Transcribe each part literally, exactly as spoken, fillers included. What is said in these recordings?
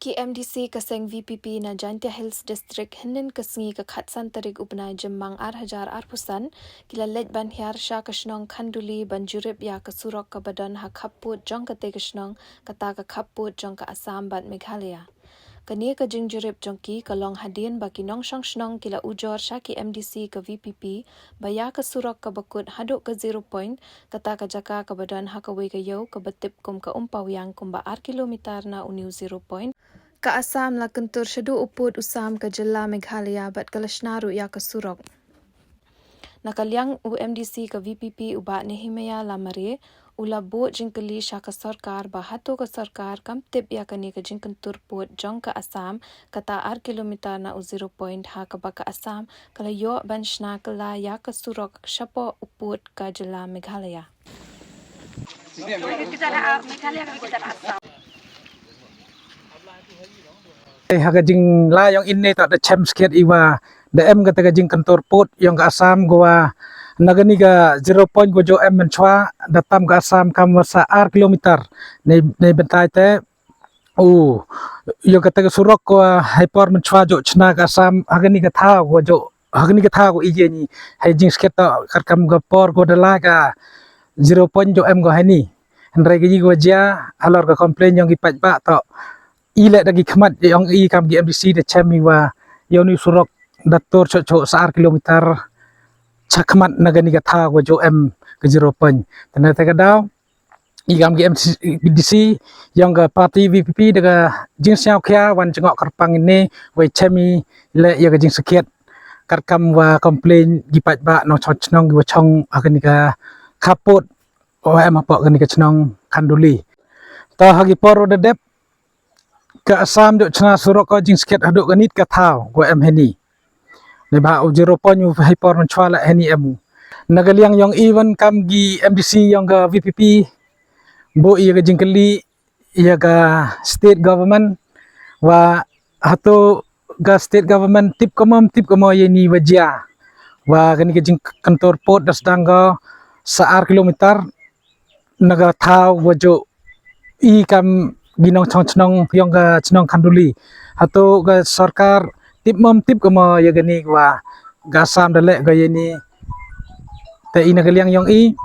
Ki MDC ka seng VPP na Jaintia Hills District hynnin ka sngi ka khatsan tarik u bnai Jymmang ar hajar arphew san ki la leit ban hiar sha ka shnong Khanduli ban jurip ïa ka surok kaba don ha khappud jong katei ka shnong, kata ka khappud jong ka Assam bad Meghalaya. Kane ka jingjurip jong ki ka long hadien ba ki nongshong shnong ki la ujor sha ki MDC ka VPP ba ïa ka surok kaba kut haduh ka zero point, kata ka jaka kaba don ha kawei ka ïew kaba tip kum ka Umpawiang kumba ar kilometer na une u zero point, ka Assam la kyntur shaduh u pud u sam ka jylla Meghalaya bad ka la shna ruh ïa ka surok. Na ka liang u MDC ka VPP u Bah Nehemiah Lamare u la buh jingkylli sha ka sorkar ba hato ka sorkar kam tip ïa kane ka jingkyntur pud jong ka Assam, kata ar kilometer na u zero point, ha kaba ka Assam ka la ïoh ban shna kylla ïa ka surok shapoh u pud ka jylla Meghalaya. Eh, ha ka jingla ïong ine ta da chem skhet iwa da em kata ka jingkyntur pud ïong ka Assam, gwa na kane ka zero point gwa jo em mynshwa da tam ka Assam kam wa sa ar kilometer. Nei, nei bentai te u ïong kata ka surok gwa hai por mynshwa jo chna ka Assam ha kane ka thaw gwa jo ha kane ka thaw gwa ije ni hai jingskhet ta katkam ka por gwa da la ka zero point jo em gwa hai ni. Hynrei ka ji gwa jia halor ka complain ïong ki paidbah ta i leh da ki khmat ïong i kam ki MDC da chem iwa ïong ni surok da tur chok chok sa ar kilometer chakhmat na kane ka thaw gwa jo em ka zero point. Tena te ka daw i kam ki MDC ïong ka party VPP da ka jingsngew khia wan jngoh kyrpang ine wei chem i leh ïa ka jingskhet katkam wa complain ki paidbah nongshong shnong ki wa chong ha kane ka khappud wa em hapoh kane ka shnong Khanduli. Ta ha ki por da dep ka Assam jo chna surok ka jingskhet haduh ka nit ka thaw gwa em heni. Ni ba u zero point u hai por mynshwa la heni em u. Na ka liang ïong i wan kam ki MDC ïong ka VPP buh ïa ka jingkylli ïa ka state government wa hato ka state government tip ka mom tip ka mo ïa ni wa jia wa kane ka jingkyntur pud da sdang ka sa ar kilometer na ka thaw wa jo i kam ki nongshong shnong ïong ka shnong Khanduli. Hato ka sorkar tip mom tip ka mo ïa kane wa ka Assam da leh ka ïa ni. Te i na ka liang ïong i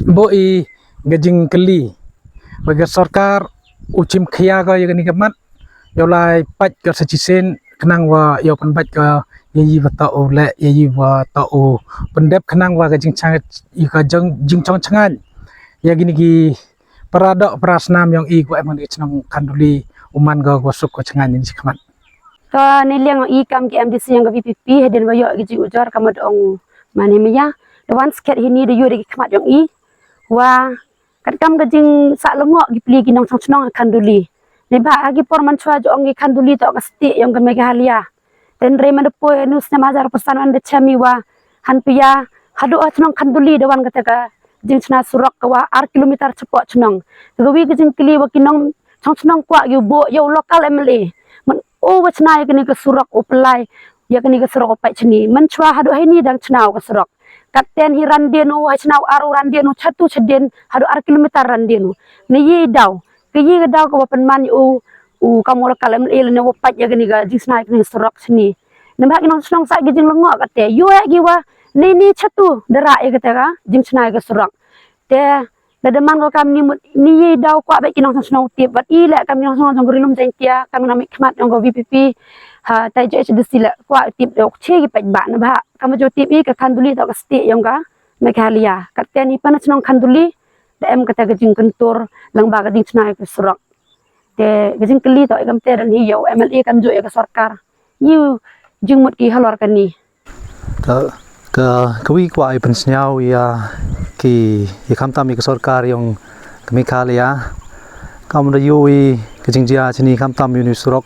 buh i ka jingkylli wa ka sorkar u chim khia ka ïa kane ka mat ïoh lai pait ka sa chisien khnang wa ïoh pynbait ka ïa i wa ta u leh ïa i wa ta u pyndep khnang wa ka jingchang i ka jing jingchong chngaiñ ïa kine ki para doh para snam ïong i ko em kane ka shnong Khanduli u man ka ko suk ko chngaiñ ni khmat. Ka ne liang ïong i kam ki MDC ïong ka VPP hadien wa ïoh ki jingujor ka mad ong man hi maya da wan skhet hini da ïoh da ki khmat ïong i wa katkam ka jingsah lyngngoh ki pli ki nongshong shnong Khanduli. Ni ba ha ki por mynshwa jo ong ki Khanduli to ka state ïong ka Meghalaya. Ten re man da poi nu snem hajar pasan wan da chemi wa han pia haduh ha shnong Khanduli da wan kata ka jingchna surok ka wa ar kilometer chapoh shnong. Ka wi ka jingkylli wa ki nongshong shnong kwah ïu buh ïa u local MLA. Man u wa chna ïa kane ka surok u pynlai ïa kane ka surok u pait chini. Mynshwa haduh haini dang chna u ka surok. Katten hi ran dien u ha chna u ar u ran dien u chatu chadien haduh ar kilometer ran dien u. Ni yi daw ka yi ka daw ka wa pynman u u kam u local MLA lane wa pait ïa kane ka jingchna ïa kane ka surok chini. Namar ki nongshong shnong sa ki jinglyngngoh kate ïoh ïa ki wa ni ni chatu da rah ïa kate ka jingchna ïa ka surok. Te da da man ko kam ni mut ni yi daw kwah ba ki nongshong shnong tip wat i leh kam ki nongshong shnong jong ri lum Jaintia kam nang mih khmat jong ko VPP ha tai jo HDC leh kwah tip dok che ki pait ba na ba kam jo tip i ka Khanduli to ka state ïong ka Meghalaya. Katte ni pan shnong Khanduli da em kata ka jingkyntur lang ba ka jingchna ïa ka surok. Te ka jingkylli to i kam te dan hi ïa u MLA kam jo ïa ka sorkar. Ïu jingmut ki halor kani. Ka ka ka wi kwah i pynsngew ïa ki i khamtam i ka sorkar ïong ka Meghalaya. Kam da ïoh i ka jingjia chini khamtam ïa u ni surok.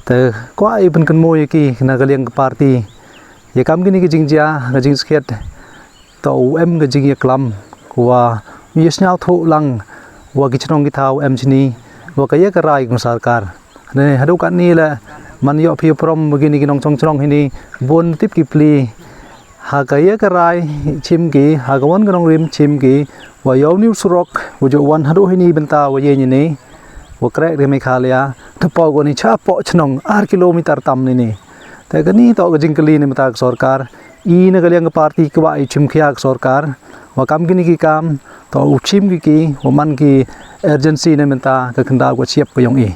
Te kwah i pynkynmaw ïa ki na ka liang ka party. Ïa kam kini ka jingjia ka jingskhiat. To u em ka jingïaklam wa u ïasngew thuh lang wa ki chnong ki thaw em chini wa ka ïa ka rai ka sorkar. Ne haduh katni le man ïoh phi prom wa kini ki nongchong chnong hini bun tip ki pli. Ha ka ïa ka rai chim ki ha ka wan ka nongrim chim ki wa ïoh u ni u surok wa ju wan haduh hini bynta wa ïa ni ni. wa krek ri Meghalaya, te pok wa ni cha pok chnong ar kilometer tam ni ni. Te kani to ka jingkali ni mynta ka sorkar, i na ka liang ka party ka wa i chim khia ka sorkar, wa kam kini ki kam, to u chim ki ki, wa man ki urgency ni mynta ka khyndaw ka chiap ka yong i.